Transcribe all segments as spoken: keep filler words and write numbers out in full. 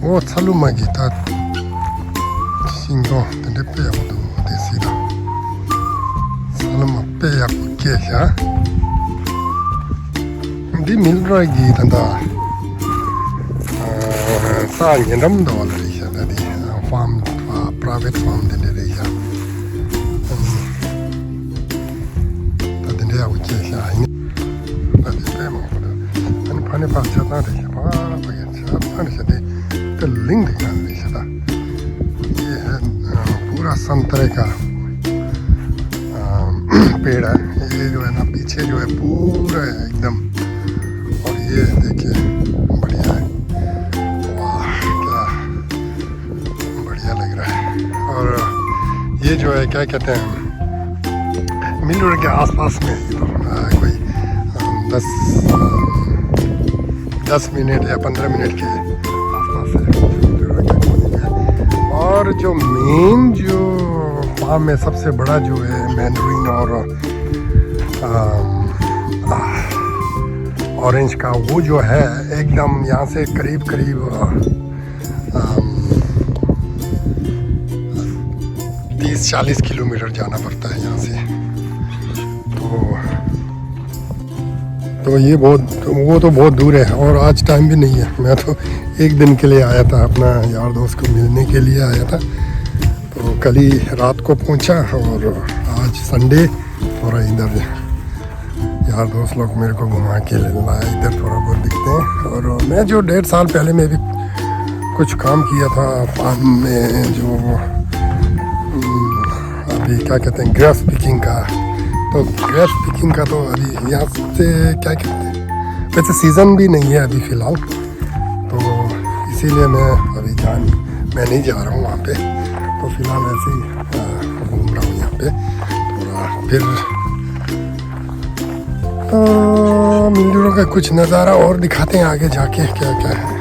ཨོ་ཚ་ལུ་མ་གི་ད་ཤིང་སྡོང་དེ་འདྲ་དཔེ་ཡག་པོ་འདུག་དེ་སྲིད་ད། ཚ་ལུ་མ་དཔེ་ཡག་པོ་སྐྱེས་ཤག་འདི་མིལ་ར་གི་ད་ད་ས་ཉེ་འགྲམ་འདྲ་བ་ལ་རེད་ཤག་ད་དེ་ཕམ་པ་རའི་བེཊ་ཕམ་དེ་འདྲ་རེད་ཤག་ད་དེ་འདྲ་ཡག་པོ་སྐྱེས་ཤག་ཡིན། ད་དེ་དཔེ་མང་པོ་འདུག་ཨ་ནི་ཕ་ནི་ཕ་ཆ་ཚང་རེད་ཤག་ཕ་ཕ་གི་ཆ་ཚང་རེད་ཤག་དེ་དེ་གླིང་དེ་ག་རེད་ཤག་ད། ये है अ, पूरा संतरे का अ, पेड़ है। ये जो है ना, पीछे जो है, पूरा है एकदम। और ये देखिए, बढ़िया है। वाह, क्या बढ़िया लग रहा है। और ये जो है, क्या कहते हैं, मिल्लोर के आसपास में ही तो, अ, कोई अ, दस अ, दस मिनट या पन्द्रह मिनट के आसपास है। और जो मेन जो फार्म है, सबसे बड़ा जो है मैंडरिन और अम, ऑरेंज का, वो जो है एकदम यहाँ से करीब करीब अम, तीस चालीस किलोमीटर जाना पड़ता है यहाँ से। तो तो ये बहुत, वो तो बहुत दूर है और आज टाइम भी नहीं है। मैं तो एक दिन के लिए आया था, अपना यार दोस्त को मिलने के लिए आया था। तो कल ही रात को पहुंचा और आज संडे, थोड़ा इधर यार दोस्त लोग मेरे को घुमा के ले लाए, इधर थोड़ा बहुत दिखते हैं। और मैं जो डेढ़ साल पहले मैं भी कुछ काम किया था फार्म में, जो हम्म, अभी क्या कहते हैं, ग्रेप्स पिकिंग का। तो ग्रेप्स पिकिंग का तो अभी यहाँ से क्या कहते हैं, वैसे सीजन भी नहीं है अभी फिलहाल, तो इसीलिए मैं अभी जान मैं नहीं जा रहा हूँ वहाँ पे। तो फिलहाल ऐसे ही अ, घूम रहा हूँ यहाँ पे। थोड़ा फिर तो मिल्लोर का कुछ नज़ारा और दिखाते हैं आगे जाके क्या क्या है।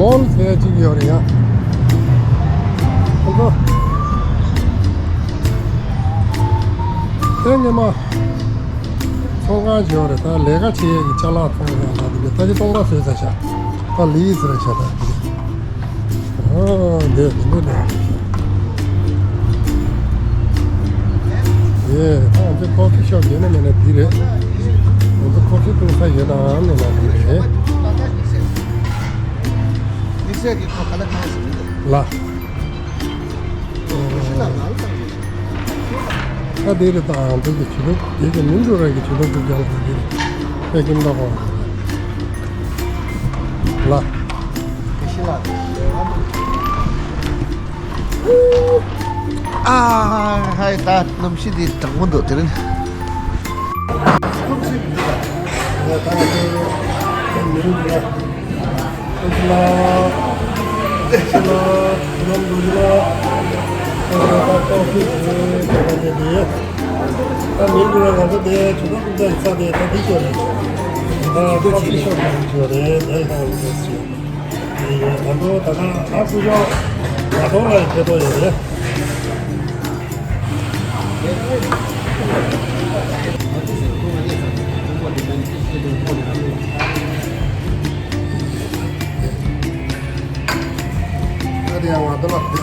མོལ་ཟེར་ཡ་གཅིག་ཡོད་རེད་ཡ། ཨོ་ཁོ། དེ་ཉི་མ་ཚོང་ཁང་ཅིག་ཡོད་རེད། ད་ལས་ཀ་བྱེད་ཡས་ཀྱི་ཅ་ལག་ཚོང་ཁང་ད་དེ་གི་ད་ཅི་སྟོང་པ་བཟོས་ཚར་ཤག་ད་ལི་ཟེར་ཤག་ད་དེ་གི། ཨོ་འདི་འདི་འདི་འདི། ཡེ་ད་ང་ཚོའི་ཁོ་ཕི་ཤོབ་ཡོད་ན་མེད་ན་འདི་རེད། ང་ཚོ་ཁོ་ཕི་བཏུང་ས་ཡོད་ན་མེད་ན་འདི་རེད། ལ། ཨ་དེ་རེད། ད་ང་ཚོ་གི་ཆུ་ལུག་དེ་གི་མིན་འགྲོ་ར་གི་ཆུ་ལུག་གི་རྒྱང་ལ་འདི་རེད། ཨེ་ཀིན་ད་གོ་ལ། ཨ་ཧའི་ད་གནམ་གཤིས་འདི་གྲང་མོ་འདུག་དེ་རིང་། ད་དུང་ད་ལྟ་ཨ་ཁུ་ཞོག་ད་དུང་ལ་ཁེ་ཐོག་ཡོད་རེད། ཨ་དེ་ཡང་ང་ད་ལ་དེ་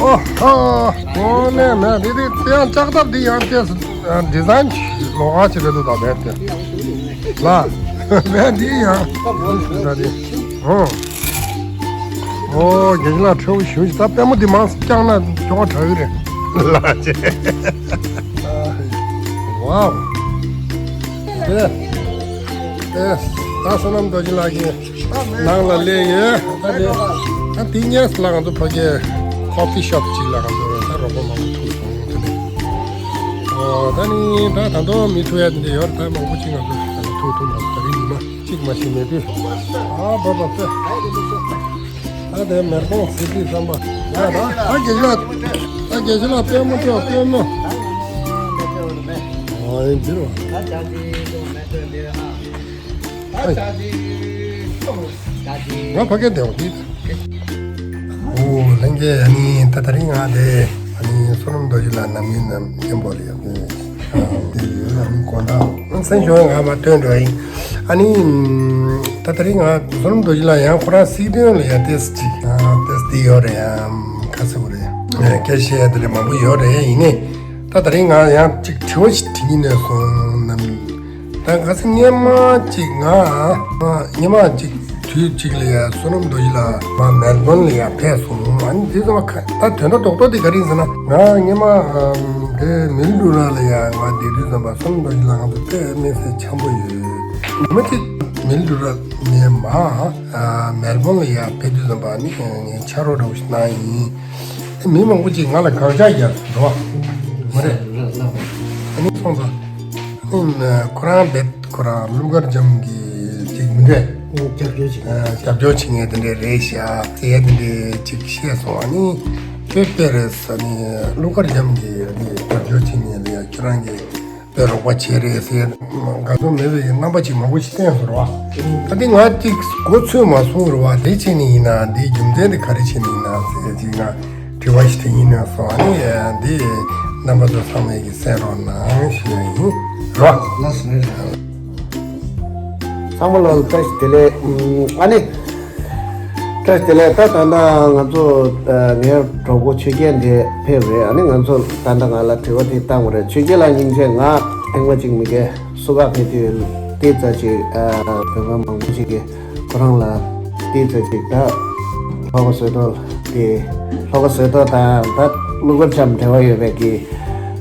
ཨོ་ཧོ། ཨོ་ནེ་ནེ། འདི་འདི་དེ་ཡང་ལྕགས་ཐབ་འདི་ཡང་དེ་ཌི་ཛའིན་ ལོག་ཨ་ཅི་རེད་འདུག་ད་བས་དེ། ལ། བས་འདི་ཡང་། ད་དེ། ཨོ། ཨོ་རྒན་ལགས་ཁྲེའུ་ཞུ་ཞིག་ད་པད་མོ་འདི་མང་ཙམ་བཀྱག་ན་ཁྱོ་ག་དྲག་གི་རེད། ལ་ཅེ། ཝའོ། དེ། དེ། ད་བསོད་ནམས་རྡོ་རྗེ་ལགས་ཀྱི་ནང་ལ་སླེབས་ཡོད། ད་དེ། ད་དེ་ཉེས་ལ་ང་ཚོ་ཕ་གིའི་ཁོ་ཕི་ཤོབ་ཅིག་ལ་ང་ཚོ་ད་རོགས་པ་མང་པོ་ཐུག་སོང་དེ་ནས། ཨོ་ད་ནི་ད་ད་དུང་མི་ཐུག་ཡ་དེ་འདྲ་ཡོད་རེད། ད་མང་པོ་ཅིག་ང་ཚོ་ད་ནི་ཐུག་ཐུག་མ་ད་རིང་ཉི་མ་གཅིག་མ་ཞིག་མེད་དུས། ཨ་བ་བ་བ། ད་དེ་མེར་གོང་ཟི་ཏི་བསམ་པ། ཡ་ད་ད་དགེ་ཞི་ལགས། ད་དགེ་ཞི་ལགས་པད་མོ་སྤྲོ་པད་མོ། ཨ་ཡིན་འདིར་བ། ཨ་ཡིན། ང་ཕ་གིར་བསྡད་འོང་གི། ཨོ་ལྷན་རྒྱས། ཨ་ནི་ད་དེ་རིང་ང་དེ་ཨ་ནི་བསོད་ནམས་རྡོ་རྗེ་ལགས་ནམ་ཡིན་ནམ་མཉམ་པོ་ལ་ཡོད་གི། དེ་ཡོད་ཨ་ནི་དགོང་དག་སེམས་ཤོག་ང་མ་སྟོན་འགྲོ་ཡིན། ཨ་ནི་ད་དེ་རིང་ང་བསོད་ནམས་རྡོ་རྗེ་ལགས་ཡང་ཁོ་རང་སིག་སྟོན་ལ་ཡ་ཏེས་ཅིག་ཏེས་ཏེ་ཡོད་རེད་ཡ། ཁ་སེ་བོ་རེད། སྐད་བཤད་ཡ་དེ་འདྲ་མང་པོ་ཡོད་རེད། ཡིན་ནའི་ད་དེ་རིང་ང་ཡང་ཅིག་དྲི་བ་ཞིག་དྲི་ཉིན་ནས་སོང་ནམ། ད་ག་ཚོད་སྔོན་མ་ཅིག་ང་། སྔོན་མ་ཅིག་དུས་ཅིག་ལ་ཡ་བསོད་ནམས་རྡོ་རྗེ་ལགས་མ་མེལ་བོན་ལ་ཡ་ཕེབས་སོང་། ཨ་ནི་དེ་ཙམ་པ་ད་དོན་དག་རྡོག་རྡོག་དེ་ག་རེ་ཡིན་ཟེར་ན། ང་སྔོན་མ་དེ་མིལ་ཌུ་ར་ལ་ཡ་ང་བསྡད་དུས་ཙམ་པ་བསོད་ནམས་རྡོ་རྗེ་ལགས་ང་ཚོ་དཔེ་དམིགས་བསལ་འཆམ་པོ་ཡོད། ཉི་མ་གཅིག་མིལ་ཌུ་ར་ནས་མ་མེལ་བོན་ལ་ཡ་ཕེབས་དུས་ཙམ་པ་ནི་ངས་ཕྱག་རོགས་འདྲ་བོ་ཞིག་གནང་ཡིན། མི་མང་པོ་ཅིག་ང་ལ་དགག་བྱ་རྒྱག་འགྲོ་བ་མ་རེད། ཨ་ནི་སོང་ཙང་ཨ་ནི་ཁོ་རང་རྦད་ཁོ་རང་གླུ་གར་འཇམ་གྱི་ཅིག་མི་འདྲ། རྒྱབ་སྐྱོར་བྱེད་མཁན། རྒྱབ་སྐྱོར་བྱེད་མཁན་དེ་འདྲ་རེད་ཤག་ཟེར་ཡ་དེ་འདྲ་ཅིག་བཤད་སོང་། ཨ་ནི་ཁྱོད་དཔེ་རེད་ཟེར། ཨ་ནི་གླུ་གར་འཇམ་གྱི་ཨ་ནི་རྒྱབ་སྐྱོར་བྱེད་མཁན་ལ་ཡ་ཁྱོད་རང་གི་པའི་རོགས་པ་བྱས་རེད་ཟེར། དགའ་ཚོར་མེད་པའི་རྣམ་པ་ཅིག་མང་པོ་ཞིག་བསྟན་སོང་ར་བ། ད་དེ་ང་ཅིག་གོ་ཚོད་མ་སོང་ར་བ། དེ་བྱས་ནས་ཡིན་ན་དེའི་རྒྱུ་མཚན་དེ་ག་རེ་བྱས་ནས་ཡིན་ན་ཟེར་ཅིག་ང་དྲི་བ་ཞིག་དྲི་ཡིན་ན་སོང་། ཨ་ནི་དེ་རྣམ་པ་ཚོ་ཚང་མས་ཀྱི་གསན་རོགས་གནང་ཞུ་ཡ་ཡིན་ར་བ། ལགས་སོ། ཚང་མ་ལ་བཀྲ་ཤིས་བདེ་ལེགས། ཨ་ནི། བཀྲ་ཤིས་བདེ་ལེགས། ད་ད་ལྟ་ང་ཚོ་ངའི་གྲོགས་པོ་ཆོས་རྒྱལ་འདི་ཕེབས་རེད། ཨ་ནི་ང་ཚོ་ད་ལྟ་ང་ལ་དྲི་བ་དེ་བཏང་བ་རེད། ཆོས་རྒྱལ་ལགས་སྙིང་རྗེ། ང་ཐེངས་མ་གཅིག་མི་རྒན་སུ་ག་ཕེབས་དུས་ཏི་ཙ་ཅིག་བོད་པ་མང་པོ་ཅིག་གིས་ཁོ་རང་ལ་ཏི་ཙ་ཅིག་ད་ལྷོ་ཁ་བཟོ་ཐོ་དེ་ལྷོ་ཁ་བཟོ་ཐོ་དང་ད་གླུ་གར་འཇམ་འབྲེལ་བ་ཡོད་པའི་གི་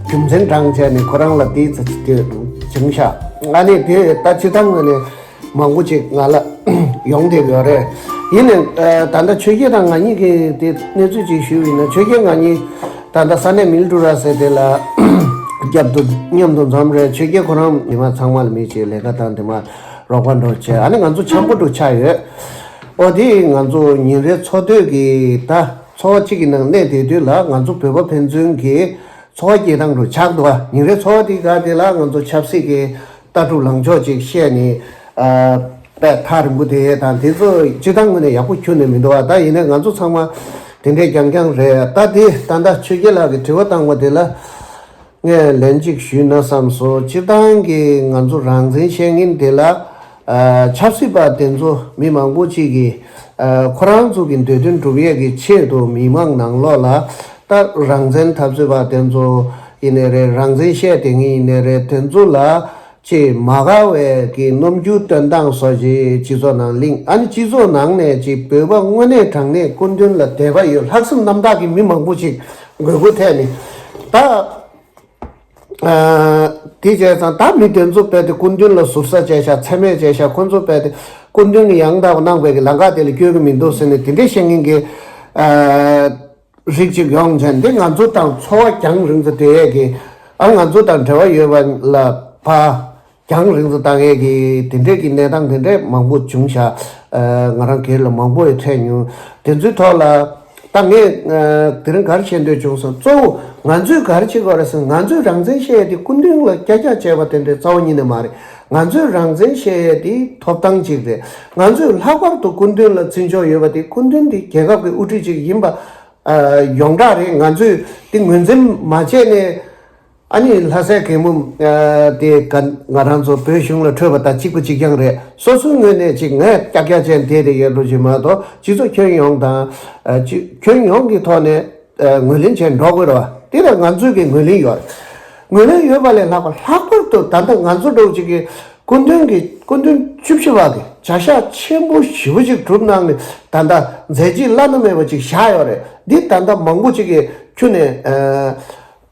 རྒྱུ་མཚན་དྲངས་བྱས་ནས་ཁོ་རང་ལ་ཏི་ཙ་ཅིག་དེ་བྱུང་ཤག་ཨ་ནི་དེ་ད་སྤྱི་བཏང་ངོས་ནས། མང་པོ་ཅིག་ང་ལ་ཡོང་བསྡད་ཡོད་རེད། ཡིན་ནའི་ད་ལྟ་ཆོས་རྒྱལ་དང་ང་གཉིས་ཀྱི་དེ་གནས་ཚུལ་ཅིག་ཞུས་པ་ཡིན་ན། ཆོས་རྒྱལ་ང་གཉིས་ད་ལྟ་ས་གནས་མིལ་ཌུ་ར་ཟེར་དེ་ལ་རྒྱབ་ཏུ་མཉམ་དུ་འཛོམས་རེད། ཆོས་རྒྱལ་ཁོ་རང་མི་མང་ཚང་མ་ལ་མི་གཅིག་ལས་ཀ་དང་དེ་མ་རོགས་པ་འགྲོ་བྱས། ཨ་ནི་ང་ཚོ་འཆམ་པོ་འགྲོ་ཆགས་ཡོད། ཨོ་དེ་ང་ཚོ་ཉིན་རེའི་འཚོ་སྡོད་ཀྱི་ད་འཚོ་བ་གཅིག་གི་ནང་གནས་བསྡད་དུས་ལ་ང་ཚོ་བོད་པ་ཕན་ཚུན་གྱི་འཚོ་བ་སྐྱེལ་སྟངས་རུ་ཆགས་འདུག་ཉིན་རེའི་འཚོ་བ་དེ་ག་དེ་ལ་ང་ཚོ་ཆབ་སྲིད་ཀྱི་ལྟ་གྲུབ་ལངས་ཕྱོགས་ཅིག་བཤད་ནས། ཨ། དཔེ་ཐག་རིང་པོ་དེ་དང་དེ་ཚོ་སྤྱི་བཏང་ངོས་ནས་ཡག་པོ་ཁྱོན་ནས་མི་འདུག་ད་ཡིན་ནའི་ང་ཚོ་ཚང་མ་དེ་འདྲས་རྐྱང་རྐྱང་རེད། ད་དེ་ད་ལྟ་ཆོས་རྒྱལ་ལགས་ཀྱིས་དྲི་བ་བཏང་བ་དེ་ལ་ངས་ལན་གཅིག་ཞུས་ན་བསམ་སོང་། སྤྱི་བཏང་གི་ང་ཚོ་རང་བཙན་བཤད་མཁན་དེ་ལ། ཨ། ཆབ་སྲིད་པ་དེ་ཚོ་མི་མང་པོ་ཅིག་གིས། ཨ། ཁོ་རང་ཚོ་གི་འདོད་དོན་སྒྲུབ་ཡས་ཀྱི་ཆེད་དུ་མི་མང་ནང་ལོགས་ལ་ད་རང་བཙན་འཐབ་རྩོད་པ་དེ་ཚོ་ཡིན་ནའི་རེད། རང་བཙན་བཤད་དེ་ངེས་ཡིན་ནའི་རེད། དེ་ཚོ་ལ་ཅེས་མ་དགའ་བའི་གི་རྣམ་འགྱུར་སྟོན་སྟངས་སོགས་ཀྱི་སྤྱི་ཚོགས་ནང་གླེང་། ཨ་ནི་སྤྱི་ཚོགས་ནང་ནས་ཅིག་བོད་པ་དངོས་གནས་དྲང་གནས་སྐུ་མདུན་ལ་དད་པ་ཡོད། ལྷག་བསམ་རྣམ་དག་གི་མི་མང་པོ་ཅིག་དགོས་མཁོ་ཐེབས་ནས་ད། ཨ། དེ་བྱས་ཙང་ད་མི་དེ་ཚོ་རྦད་དེ་སྐུ་མདུན་ལ་ཟུར་ཟ་བྱས་ཤག་མཚན་སྨད་བྱས་ཤག་ཁོ་ཚོ་རྦད་དེ་སྐུ་མདུན་གྱིས་ཡང་དག་པ་གནང་བའི་གི་ལམ་ཁ་དེ་ལ་བསྐྱོད་ཀྱི་མི་འདུག་ཟེར་ནས་དེ་འདྲས་བཤད་མཁན་གྱི། ཨ། རིགས་ཅིག་ཡོང་བྱས་འདི་ང་ཚོ་དང་འཚོ་བ་རྒྱང་རིང་ཙམ་སྡོད་ཡས་ཀྱི། ཨ། ང་ཚོ་དང་འབྲེལ་བ་ཡོད་པ་ལ་ཕར་རྒྱང་རིང་ཙམ་བཏང་ཡས་ཀྱི་དེ་འདྲས་ཀྱི་གནས་སྟངས་དེ་འདྲས་མང་པོ་བྱུང་ཤག་ཨ། ང་རང་སྒེར་ལ་མང་པོ་ཡང་འཕྲད་མྱོང་། དེ་ཚོའི་ཐོག་ལ་ད་ངས། ཨ། དེ་རིང་ག་རེ་བཤད་འདོད་བྱུང་སོང་། གཙོ་བོ་ང་ཚོས་ག་རེ་བྱེད་དགོས་རེད་ཟེར་ན། ང་ཚོས་རང་བཙན་བཤད་ཡས་དེ་སྐུ་མདུན་ལ་བསྐྱར་བསྐྱར་བྱས་པ་དེ་འདྲའི་རྩ་བ་ཉིད་ནས་མ་རེད། ང་ཚོས་རང་བཙན་བཤད་ཡས་དེ་ཐོབ་ཐང་ཅིག་རེད། ང་ཚོས་ལྷག་པར་དུ་སྐུ་མདུན་ལ་བརྩི་འཇོག་ཡོད་པ་དེ་སྐུ་མདུན་དེ་རྒྱལ་ཁབ་ཀྱི་དབུ་ཁྲིད་ཅིག་ཡིན་པ། ཨ། ཡོངས་གྲགས་རེད། ང་ཚོས་དེ་ངོས་འཛིན་མ་བྱས་ནས། ཨ་ནི་ལྷ་སའི་གད་མོ། ཨ། དེ་ག་ང་རང་ཚོ་བོད་གཞུང་ལ་འཕྲོད་པ་དང་གཅིག་པ་གཅིག་རྐྱང་རེད། སོ་སོའི་ངོས་ནས་ཅིག་ངས་ཀྱག་ཀྱག་བྱས་བསྡད་དེ་ཡོད་ལོ་ཅིག་མ་གཏོགས། སྤྱི་ཚོགས་ཁྱོན་ཡོངས་དང་། ཨ། སྤྱི་ཁྱོན་ཡོངས་ཀྱི་ཐོག་ནས། ཨ། ངོས་ལེན་བྱས་འགྲོ་དགོས་རེད་བ། དེ་ལ་ང་ཚོས་ཀྱི་ངོས་ལེན་ཡོད་རེད། ངོས་ལེན་ཡོད་པ་ལས་ལྷག་པ་ལྷག་པར་དུ་ད་ལྟ་ང་ཚོ་འདྲ་བོ་ཅིག་གི་སྐུ་མདུན་གྱི་སྐུ་མདུན་བཅུ་བཞི་པ་གི་བྱ་གཞག་ཆེན་པོ་ཞེ་པོ་ཅིག་གྲུབ་གནང་ནས་ད་ལྟ་མཛད་རྗེས་བླ་ན་མེད་པ་ཅིག་བཞག་ཡོད་རེད། འདི་ད་ལྟ་མང་པོ་ཅིག་གིས་ཁྱོན་ནས་ཨ།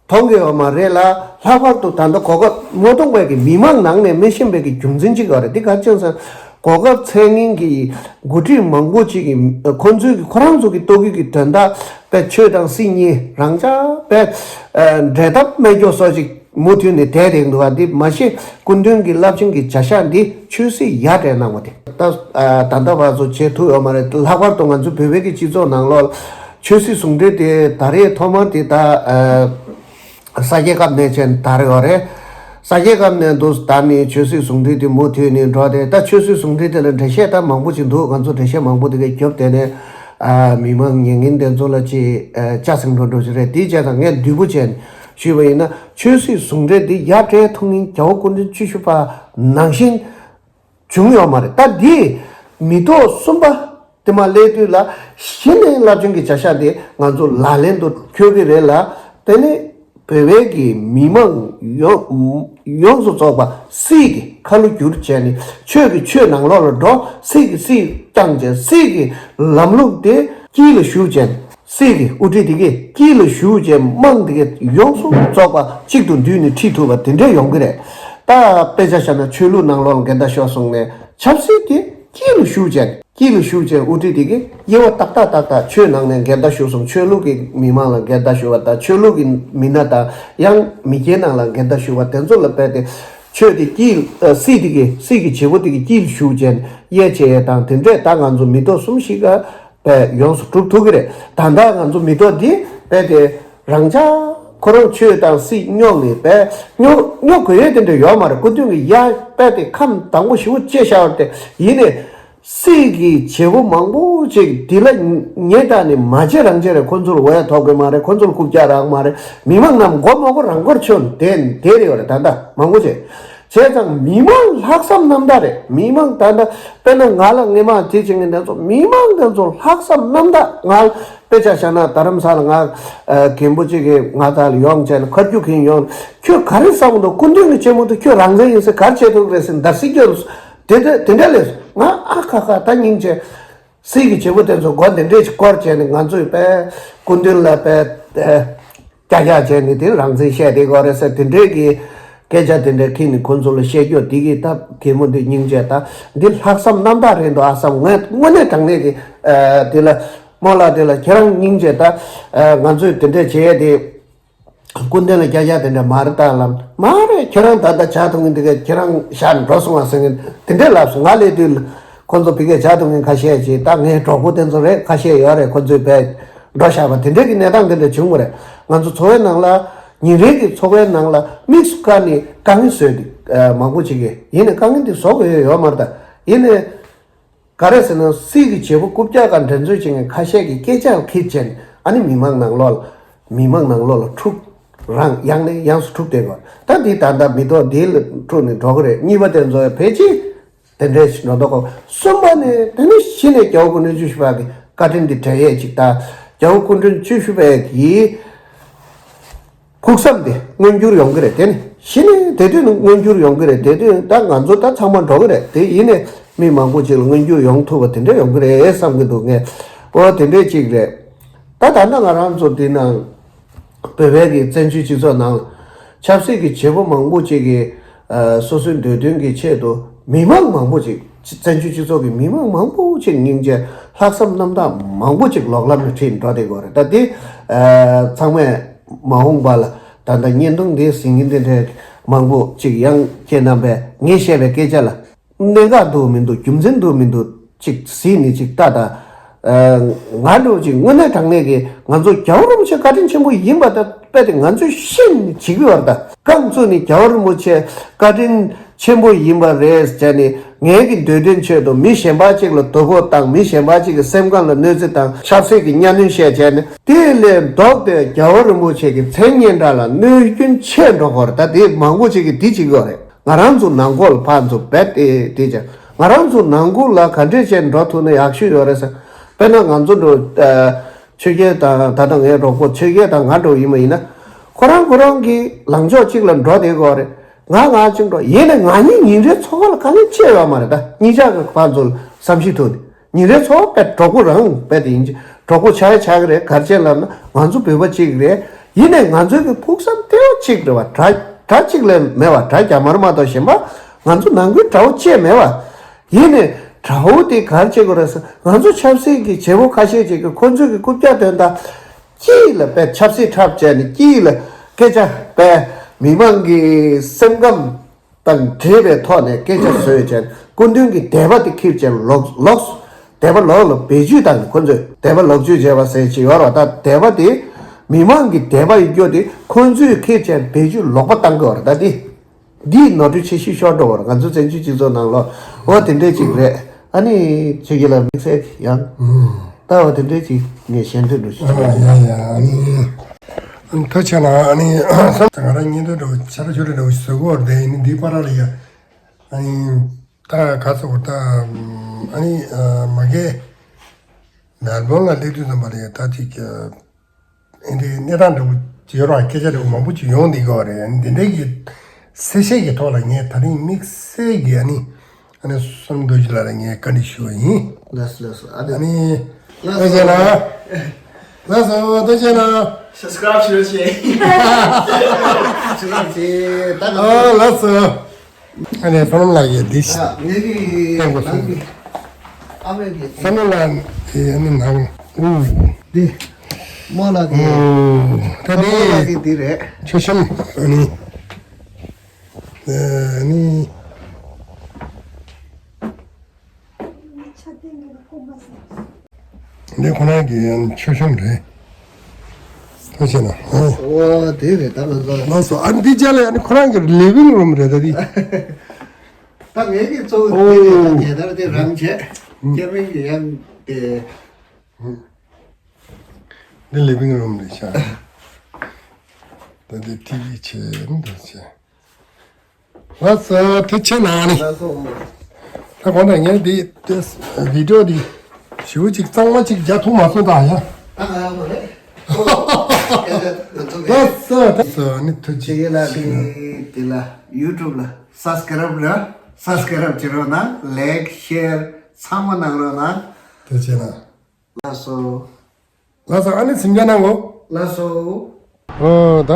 མཐོང་གི་ཡོད་མ་རེད་ལ། ལྷག་པར་དུ་ད་ལྟ་གོ་སྐབས་ངོ་གདོང་བས་ཀྱི་མི་མང་ནང་ནས་མི་ཤེས་པའི་གི་རྒྱུ་མཚན་གཅིག་ཡོད་རེད། འདི་ག་ཅན་ཟེར་གོ་སྐབས་འཚོལ་མཁན་གྱི་འགོ་ཁྲིད་མང་པོ་ཅིག་གིས་ཁོང་ཚོའི་གི་ཁོ་རང་ཚོ་གི་ལྟོ་གོས་ཀྱི་དོན་དག་པའི་ཆོས་དང་སྲིད་གཉིས་རང་འཇགས་པའི་འབྲལ་ཐབས་སྨྲ་སྐྱོ་སོགས་ཅིག་མུ་མཐུད་ནས་བསྡད་བསྡད་འདུག་ག་འདི་མ་གཞི་སྐུ་མདུན་གྱི་རླབས་ཆེན་གྱི་བྱ་གཞག་འདི་ཆོས་སྲིད་ཡ་བྲལ་གནང་བ་དེ་ད་ད་ལྟ་བར་དུ་བྱེད་ཐུབ་ཡོད་མ་རེད། ལྷག་པར་དུ་ང་ཚོ་བོད་པའི་གི་སྤྱི་ཚོགས་ནང་ལོགས་ཆོས་སྲིད་ཟུང་འབྲེལ་དེ་ད་རེས་ཐོག་མར་དེ་ད། ས་སྐྱའི་ཁབ་ནས་ཅན་དར་ཡོད་རེད། ས་སྐྱའི་ཁབ་ནས་འདུག་ད་ནི་ཆོས་སྲིད་ཟུང་འབྲེལ་དེ་མུ་མཐུད་ནས་འགྲོ་དེ། ད་ཆོས་སྲིད་ཟུང་འབྲེལ་དེ་ལ་འགྲེལ་བཤད་ད་མང་པོ་ཅིག་འདུག་ང་ཚོ་འགྲེལ་བཤད་མང་པོ་དེ་གས་རྒྱོབ་དེ་ནས་ཨ་མི་མང་ཉན་མཁན་དེ་ཚོ་ལ་ཅིག་ཨ་ལྕགས་སྲིང་འགྲོ་འགྲོ་ཅིག་རེད། དེའི་རྗེས་ད་ངས་བསྡུས་པོ་བྱས་ནས་ཞུས་པ་ཡིན་ན། ཆོས་སྲིད་ཟུང་འབྲེལ་དེ་ཡ་བྲལ་ཐུབ་མཁན་རྒྱལ་བ་སྐུ་ཕྲེང་བཅུ་བཞི་པ་ནང་བཞིན་བྱུང་ཡོད་མ་རེད། ད་འདི་མི་ཐོག་གསུམ་པ་དེ་མ་སླེབས་དུས་ལ་གཞི་ནས་རླབས་ཆེན་གྱི་བྱ་གཞག་དེ་ང་ཚོ་ལག་ལེན་དུ་འཁྱོལ་གྱི་རེད་ལ། དེ་ནས་བོད་པའི་གི་མི་མང་ཡོངས་ཡོངས་སུ་རྫོགས་པ་སྲིད་ཀྱི་ཁ་ལོ་བསྒྱུར་བྱས་ནས་ཆོས་ཀྱི་ཆོས་ནང་ལོགས་ལ་འགྲོ། སྲིད་ཀྱི་སྲིད་བསྐྱངས་བྱས། སྲིད་ཀྱི་ལམ་ལུགས་དེ་དཀྱིལ་ལ་ཞུགས་བྱས། སྲིད་ཀྱི་དབུ་ཁྲིད་དེ་གས་དཀྱིལ་ལ་ཞུགས་བྱས། དམངས་དེ་གས་ཡོངས་སུ་རྫོགས་པ་གཅིག་ཏུ་བསྡུས་ནས་ཁྲིད་ཐུབ་པ་དེ་འདྲས་ཡོང་གི་རེད། ད་དཔེ་ཆ་བཞག་ན་ཆོས་ལུགས་ནང་ལོགས་ལ་འགལ་ཟླ་ཤོར་སོང་ནས་ཆབ་སྲིད་དེ་དཀྱིལ་ལ་ཞུགས་བྱས། དཀྱིལ་ལ་ཞུགས་བྱས་དབུ་ཁྲིད་དེ་གས་དབྱེ་བ་ཏག་ཏག་ཏག་ཏག་ཆོས་ནང་ནས་འགལ་ཟླ་ཞུགས་སོང་། ཆོས་ལུགས་ཀྱི་མི་མང་ལ་འགལ་ཟླ་ཞུགས་པ་དང་། ཆོས་ལུགས་ཀྱི་མི་སྣ་དང་ཡང་མི་སྒེར་ནང་ལ་འགལ་ཟླ་ཞུགས་པ་དེ་ཚོ་ལ་དཔེ་དེ་ཆོས་དེ་དཀྱིལ་ཨ་སྲིད་དེ་གས་སྲིད་ཀྱི་བྱེད་པོ་དེ་གས་དཀྱིལ་ཞུགས་བྱས་དབྱེ་བྱས་དང་། དེ་འདྲས་ད་ང་ཚོ་མི་ཐོག་གསུམ་ཞིག་ག་པས་ཡོངས་སུ་གྲུབ་ཐུབ་ཀྱི་རེད། ད་ལྟ་ང་ཚོ་མི་ཐོག་འདི་པས་དེ་རང་ཅག་ཁོ་རང་ཆོས་དང་སྲིད་རྙོག་ནས་པས་རྙོག་རྙོག་དགོས་ཡས་དེ་འདྲ་ཡོད་མ་རེད། སྐུ་མདུན་གྱི་ཡ་པས་དེ་ཁམས་དྭངས་པོ་ཞེ་པོ་བཅད་བཞག་པ་དེ་ཡིན་ནས་སྲིད་ཀྱི་བྱེད་པོ་མང་པོ་ཅིག་འདི་ལ་ཉེ་དྲགས་ནས་མ་བྱེད་རང་བྱེད་རེད། ཁོ་ཚོར་འོས་ཐོབ་དགོས་མ་རེད། ཁོ་ཚོར་རྐུབ་བཀྱག་རག་མ་རེད། མི་མང་རྣམས་མགོ་མ་མགོ་རང་མགོར་ཆོད་དེ་དེ་རེད་ཡོད་རེད། ད་ལྟ་མང་པོ་ཅིག་བྱས་ཙང་མི་མང་ལྷག་བསམ་རྣམ་དག་རེད། མི་མང་ད་ལྟ་དཔེར་ན་ང་ལ་ངེས་མ་དེ་བྱེད་མཁན་དེ་ཚོ་མི་མང་དེ་ཚོ་ལྷག་བསམ་རྣམ་དག་ང་དཔེ་ཆ་བཞག་ན་རྡ་རམ་ས་ལ་ང་ཨ་རྒན་པོ་གཅིག་གིས་ང་དག་ལ་ཡོང་བྱས་ནས་ཁ་རྒྱུག་གིན་ཡོང་། ཁྱོད་ག་རེ་བསམ་འདུག་སྐུ་མདུན་གྱི་ཆེན་མོ་དུ་ཁྱོད་རང་བཙན་ཡིན་ཟེར་ག་རེ་བྱེད་ཐུབ་རེད་ཟེར་འདར་སིག་སྐྱོན་དེ་འདྲ་དེ་འདྲ་ལས་ང་ཨ་ཁ་ཁ་ད་སྙིང་རྗེ། སྲིད་ཀྱི་བྱེད་པོ་དེ་ཚོ་མགོ་འདི་འདྲས་ཀྱི་སྐོར་བྱས་ནས་ང་ཚོས་པས་སྐུ་མདུན་ལ་པས་ཀྱ་ཀྱ་བྱས་ནས་དེ་རང་བཙན་བཤད་དེ་གོ་རེད་ཟེར་དེ་འདྲས་ཀྱི་སྐད་ཆ་དེ་འདྲས་ཁྱེར་ནས་ཁོང་ཚོ་ལ་བཤད་རྒྱུ་དེ་གི་ད་གད་མོ་འདི་སྙིང་རྗེ། ད་འདི་ལྷག་བསམ་རྣམ་དག་རེད་འདུག་ཨ་བསམ། ངས་དངོས་གནས་དྲང་གནས་ཀྱི་དེ་ལ་རྨོ་ལགས་དེ་ལ་ཁྱེད་རང་སྙིང་རྗེ། ད་ང་ཚོས་དེ་འདྲས་བྱས་དེ། སྐུ་མདུན་ལ་རྒྱ་རྒྱ་དེ་འདྲ་མ་རེད། ད་ལབ་མ་རེད། ཁྱེད་རང་ད་ལྟ་བྱ་ཐུབ་མཁན་དེ་ག་ཁྱེད་རང་ཞག་འགྲོ་སོང་བ་ཟེར་མཁན་དེ་འདྲས་ལབ་སོང་། ང་སླེབས་དུས་ཁོ་ཚོ་ཕ་གིར་བྱ་ཐུབ་མཁན་ཁ་ཤས་ཅིག་ད་ངའི་གྲོགས་པོ་དེ་ཚོ་རེད། ཁ་ཤས་ཡོད་རེད། ཁོ་ཚོས་བས་འགྲོ་བཞག་པ་དེ་འདྲས་ཀྱི་གནས་སྟངས་དེ་འདྲ་བྱུང་བ་རེད། ང་ཚོ་འཚོ་བའི་ནང་ལ་ཉིན་རེ་གི་འཚོ་བའི་ནང་ལ་དམིགས་སུ་བཀར་ནས་དཀའ་ངལ་བཟོས་ཏེ་མང་པོ་ཅིག་གིས་ཡིན་ནའི་དཀའ་ངལ་འདི་བཟོ་དགོས་ཡོད་ཡོད་མ་རེད། ད་ཡིན་ནའི། ག་རེ་ཟེར་ན་སྲིད་ཀྱི་བྱེད་པོ་རྐུབ་བཀྱག་ག་འགྲན་རྩོད་བྱེད་མཁན་ཁ་ཤས་ཀྱི་སྐད་ཆ་ལ་ཁྱེར་བྱས་ནས་ཨ་ནི་མི་མང་ནང་ལོགས་ལ་མི་མང་ནང་ལོགས་ལ་འཁྲུག་རང་ཡང་ནས་ཡང་སུ་འཁྲུག་བསྡད་ཡོད་རེད། ད་འདི་ད་ལྟ་མི་ཐོག་འདི་ལ་འཁྲུག་ནས་འགྲོ་གི་རེད། གཉིས་པ་དེ་ཚོ་ཕལ་ཆེར་དེ་འདྲས་ཞིག་འགྲོ་མདོག་ཁ་པོ། གསུམ་པ་ནས་དེ་ནི་གཞི་ནས་རྒྱལ་བ་སྐུ་ཕྲེང་བཅུ་བཞི་པ་གི་བཀའ་དྲིན་འདི་དྲན་ཡས་ཅིག་དང་རྒྱལ་བ་སྐུ་ཕྲེང་བཅུ་བཞི་པའི་གི་ཕུགས་བསམ་དེ་མངོན་འགྱུར་ཡོང་གི་རེད། དེ་ནི་གཞི་ནས་དེ་དུས་ནི་མངོན་འགྱུར་ཡོང་གི་རེད། དེ་དུས་ད་ང་ཚོ་ད་ཚང་མ་འགྲོ་གི་རེད། དེ་ཡིན་ནས་མི་མང་པོ་ཅིག་ལ་མངོན་འགྱུར་ཡོང་ཐུབ་པ་དེ་འདྲ་ཡོང་གི་རེད་བསམ་གི་འདུག་ངས་འོ་དེ་འདྲས་ཅིག་རེད། ད་ད་ལྟ་ང་རང་ཚོ་འདི་ནང་བོད་པའི་གི་བཙན་བྱོལ་སྤྱི་ཚོགས་ནང་ཆབ་སྲིད་ཀྱི་བྱེད་པོ་མང་པོ་ཅིག་གིས་སོ་སོའི་འདོད་དོན་གྱི་ཆེད་དུ་མི་མང་མང་པོ་ཅིག་བཙན་བྱོལ་སྤྱི་ཚོགས་ཀྱི་མི་མང་མང་པོ་ཅིག་སྙིང་རྗེ་ལྷག་བསམ་རྣམ་དག་མང་པོ་ཅིག་ལོག་ལམ་ནས་ཁྲིད་འགྲོ་བསྡད་ཀྱི་ཡོད་རེད། ད་འདི་ཚང་མས་མ་འོངས་པ་ལ་ད་ལྟ་བརྙན་ཐུང་འདི་གཟིགས་མཁན་དེ་འདྲའི་མང་པོ་ཅིག་ཡང་ཁྱེད་རྣམ་པས་ངས་བཤད་པའི་སྐད་ཆ་ལ་གནད་འགག་འདུག་མི་འདུག་རྒྱུ་མཚན་འདུག་མི་འདུག་ཅིག་གཟིགས་ནས་ཅིག་ལྟ་ད། ང་འདྲ་བོ་ཅིག་དངོས་གནས་དྲང་གནས་ཀྱི་ང་ཚོ་རྒྱལ་བ་རིན་པོ་ཆེ་བཀའ་དྲིན་ཆེན་པོ་ཡིན་པ་ད་དཔེ་དེ་ང་ཚོས་ཤེས་ནས་བྱེད་ཀྱི་ཡོད་རེད། ད་རྐང་བཙུགས་ནས་རྒྱལ་བ་རིན་པོ་ཆེ་བཀའ་དྲིན་ཆེན་པོ་ཡིན་པ་རེད་ཟེར་ནས་ངའི་གི་འདོད་དོན་ཆེད་དུ་མི་གཞན་པ་ཅིག་ལ་དོ་ཕོག་བཏང་། མི་གཞན་པ་ཅིག་གི་སེམས་ཁམས་ལ་གནོད་འཚེ་བཏང་། ཆབ་སྲིད་ཀྱི་གཉའ་གནོན་བཤད་བྱས་ནས་དེ་ལས་ལྡོག་སྟེ་རྒྱལ་བ་རིན་པོ་ཆེ་གི་མཚན་སྙན་གྲགས་ལ་གནོད་སྐྱོན་ཆེ་འགྲོ་གི་ཡོད་རེད། ད་དེ་མང་པོ་ཅིག་གིས་འདི་བྱེད་ཀྱི་ཡོད་རེད། ང་རང་ཚོ་ནང་ཁོག་ལ་ཕར་ཚུར་རྦད་དེ་དེ་བྱས། ང་རང་ཚོ་ནང་ཁུལ་ལ་ག་འདྲས་བྱས་འགྲོ་ཐུབ་ན་ཡག་ཤོས་ཡོད་རེད་ཟེར། དཔེར་ན་ང་ཚོ་འགྲོ་ཆོས་རྒྱལ་དང་ད་ལྟ་ངའི་གྲོགས་པོ་ཆོས་རྒྱལ་དང་ང་འགྲོ་ཡིན་པ་ཡིན་ན། ཁོ་རང་ཁོ་རང་གི་ལངས་ཕྱོགས་གཅིག་ལ་འགྲོ་བསྡད་ཀྱི་ཡོད་རེད། ང་ང་གཅིག་འགྲོ། ཡིན་ནའི་ང་གཉིས་ཉིན་རེའི་འཚོ་བ་ལ་དཀའ་ངལ་ཅི་ཡང་ཡོད་མ་རེད། ད་གཉིས་ཆ་གི་ཕར་ཚུར་བསམ་ཤེས་ཐུབ་ནས། ཉིན་རེའི་འཚོ་བ་དཔེ་གྲོགས་པོ་རང་དཔེ་དེ་ཡིན་གྱི། གྲོགས་པོ་ཆགས་ཡ་ཆགས་ཀྱི་རེད། ག་རེ་བྱས་ལབ་ན་ང་ཚོ་བོད་པ་གཅིག་རེད། ཡིན་ནའི་ང་ཚོའི་གི་ཕུགས་བསམ་དེ་བ་གཅིག་རེད་བ། དགྲ་དགྲ་གཅིག་ལས་མེད་བ། དགྲ་རྒྱ་དམར་མ་གཏོགས་གཞན་པ་ང་ཚོ་ནང་ཁུལ་དགྲ་བོ་ཅི་ཡང་མེད་བ། ཡིན་ནའི་དགྲ་བོ་དེ་ག་རེ་བྱེད་དགོས་རེད་ཟེར། ང་ཚོ་ཆབ་སྲིད་ཀྱི་བྱེད་པོ་ཁ་ཤས་ཅིག་གིས་ཁོ་ཚོའི་གི་རྐུབ་བཀྱག་དོན་དག་དཀྱིལ་ལ་དཔེ་ཆབ་སྲིད་འཁྲབ་བྱས་ནས། དཀྱིལ་ལ་སྐད་ཆ་དཔེ་མི་མང་གི་སེམས་ཁམས་དང་འབྲེལ་བའི་ཐོག་ནས་སྐད་ཆ་བཟོས་བྱས། སྐུ་མདུན་གྱི་དད་པ་དེ་འཁྱེར་བྱས་ལོག་ལོག་དད་པ་ལོག་ལ་བེད་སྤྱོད་བཏང་། ཁོ་ཚོས་དད་པ་ལོག་སྤྱོད་བྱས་པ་ཟེར་གྱི་ཡོད་རེད་བ། ད་དད་པ་དེ་མི་མང་གི་དད་པ་ཡིན་རྒྱུ་དེ་ཁོ་ཚོས་འཁྱེར་བྱས་བེད་སྤྱོད་ལོག་པ་བཏང་གི་ཡོད་རེད། ད་དེ། འདིས་ནོར་འཁྲུལ་ཆེ་ཤོས་ཤོར་འགྲོ་བར་ང་ཚོ་བཙན་བྱོལ་སྤྱི་ཚོགས་ནང་ལོགས། འོ་དེ་འདྲས་ཅིག་རེད། ཨ་ནི་ཁྱེད་ཀྱིས་ལ་དམིགས་བསལ་ཡང་། ད་འོ་དེ་འདྲས་ཅིག་ངས་ཞལ་འདོན་འགྲོ་ཞིག་ཨ་ཡ་ཡ། ཨ་ནི་ཨ་ནི་ཐུགས་རྗེ་ཆེ་གནང་། ཨ་ནི་བསམ་ང་རང་བརྙན་ཐུང་འདྲ་བོ་ཆ་ར་ཆུ་ར་འདྲ་བོ་ཞིག་བཟོ་གི་ཡོད་རེད། དེ་ཡིན་ནི་འདིའི་བར་ལ་ཡ། ཨ་ནི་ད་ག་ཚོད་ད། ཨ་ནི་མ་གི་མེལ་བོན་ལ་སླེབས་དུས་ཙམ་པ་ལ་ཡ་ད་ཅིག་ཨེ་འདྲའི་གནས་སྟངས་འདྲ་བོ་ཅིག་ཡོད་རེད་བ། སྐད་ཆ་འདྲ་བོ་མང་པོ་ཅིག་ཡོང་བསྡད་ཀྱི་ཡོད་རེད། འདི་འདྲའི་གི་གསལ་བཤད་ཀྱི་ཐོག་ལ་ངས་ད་རིང་དམིགས་བསལ་གྱི་ཨ་ནི་ཨ་ནི་བསོད་ནམས་རྡོ་རྗེ་ལགས་ལ་ངས་བཀའ་འདྲི་ཞུ་བ་ཡིན། ལགས་སོ་ལགས་སོ། ཨ་ནི་ཨ་ནི་ལགས་སོ་ལགས་སོ། ལགས་སོ་ལགས་སོ། ལགས་སོ། ལྟོས་བྱས་ན། Subscribe བྱེད་རོགས་བྱེད། Subscribe བྱེད། ད་ག་ཨ་ལགས་སོ། ཨ་ནི་བསོད་ནམས་ལགས་ཀྱིས་འདི་ཞིག་ཨ་ངེད་ཀྱི་བསྟན་དགོས་ནང་གསུངས། གི་ཨ་མེད་ཀྱི་བསོད་ནམས་ལགས་ཀྱིས་ཨ་ནི་ནང་ཨུ་འདི་རྨོ་ལགས་ཀྱི་ཨུ་ད་རྨོ་ལགས་འདི་ཀྱི་འདི་རེད། མཆོད་བཤམས། ཨ་ནི་ཨ་ནི་འདི་ཁོ་རང་གི་མཆོད་བཤམས་རེད། ཐུགས་རྗེ་ཆེ་གནང་། ཨོ། ཨོ་དེ་རེད་ད། ལགས་སོ། ལགས་སོ། ཨ་འདི་ཅག་ལ་ཨ་ནི་ཁོ་རང་གི་ལི་ཝིང་རུམ་རེད་ད་འདི། ད་ངེད་ཀྱི་གཙོ་བོ་དེ་རེད། ད་ཨོ་ཉེ་དར་དེ་རང་བྱས། ཨུ། སྐྱ་མིན་གྱི་ཡང་དེ། ཨུ། འདི་ལི་ཝིང་རུམ་རེད་ཤག་ད་འདི་ཊི་ཝི་བྱས་ནི་འདི་བྱས། ལགས་སོ། ཐུགས་རྗེ་ཆེ་གནང་ནི། ལགས་སོ། ད་གོང་དུ་ངས་འདི་དེ་བི་ཌིའོ་འདི་ཞེ་པོ་ཅིག་གཙང་མ་ཅིག་རྒྱག་ཐུབ་མ་སོང་ད་ཡ། ད་ང་ཡག་པོ་རེད། ལགས་སོ། ལགས་སོ། ཨ་ནི་ཐུགས་རྗེ་ཆེ། ལ་དེ་དེ་ལ་ཡུ་ཊུབ་ལ་སབ་སི་ཀ་རབ་ར་སབ་སི་ཀ་རབ་བྱེད་རོགས་གནང་། ལའིག་ཤེར་ཚང་མ་གནང་རོགས་གནང་། ཐུགས་རྗེ་ཆེ་གནང་། ལགས་སོ། ལགས་སོ། ཨ་ནི་སེམས་ཅན་ནང་གོ། ལགས་སོ། ཨོ་ད་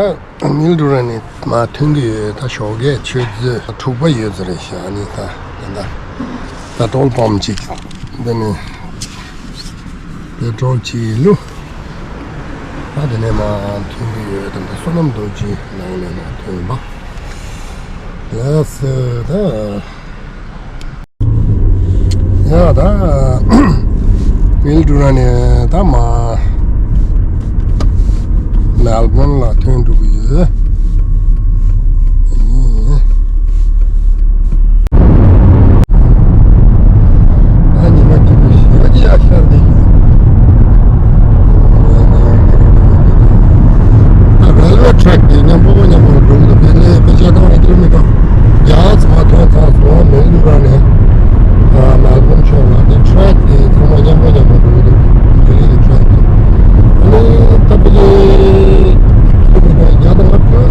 ནིལ་ཌུ་ར་ནི་མར་ཐོན་གྱི་ཡོད། ད་ཞོགས་ཀས་ཆུ་ཚོད་དྲུག་པ་ཡོད་ཚོད་རེད་ཤག་ཨ་ནི་ད་ད་ད་པེ་ཊོལ་པམ་ཅིག་འདི་ནི་པེ་ཊོལ་ཅིག་བླུགས། ད་དེ་ནས་མར་ཐོན་གྱི་ཡོད། ད་ད་བསོད་ནམས་རྡོ་རྗེ་ནང་ནས་མར་ཐོན་པ། ལགས་སོ། ད། ཡ་ད། ནིལ་ཌུ་ར་ནས་ད་མར་མེལ་བོན་ལ་ཐོན་འགྲོ་གི་ཡོད། ཨ་ཉི་མ་སྐྱིད་པོ་ཞེ་པོ་ཅིག་ཡར་ཤར་བསྡད་ཡོད། ད་རེལ་ཝེ་ཊྲེག་དེ་མཉམ་པོ་མཉམ་པོ་འགྲོ་གི་འདུག་དཔེ་ལས་དཔེ་ཆ་བཏང་བའི་ཀི་ལོ་མི་ཊར་བརྒྱ་ཙམ་མར་ཐོན་ཚར་སོང་། མེལ་ཌུ་ར་ནས་མེལ་བོན་ཕྱོགས་ལ། དེ་ཊྲེག་དེ་ཚང་མ་མཉམ་པོ་མཉམ་པོ་འགྲོ་གི་འདུག་དེ་རིང་གི་ཊྲེག་དེ། ཨ་ནི་ད་དཔེ་ལས་ཀི་ལོ་མི་ཊར་བརྒྱ་དང་ལྔ་བཅུ།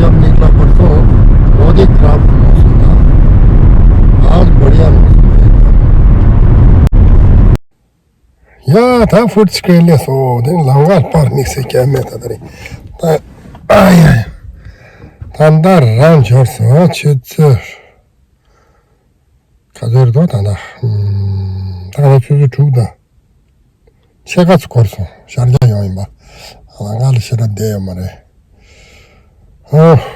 जब निकला परसों, बहुत ही खराब मौसम था। आज बढ़िया मौसम है। ཡ། ད་ཧྥུཊ་སི་ཀྲེ་ལེ་སོ་དེ་ལམ་ཁ་པར་དམིགས་སུ་བཀལ་མེད། ད་ད་རེད། ད་ཨ་ཡ་ཡ། ད་ད་རང་འབྱོར་སོང་། ཆུ་ཚོད་ག་ཚོད་རེད་དོ། ད་ད་ད་ག་ཚོད། ཆུ་ཚོད་དྲུག་དང་ཕྱེད་ཀ་ཙམ་འགོར་སོང་། ཤར་རྒྱག་ཡོང་ཡིན་པ། ལམ་ཁ་ལ་ཞེ་དྲག་བསྡད་ཡོད་མ་རེད། ཨོ་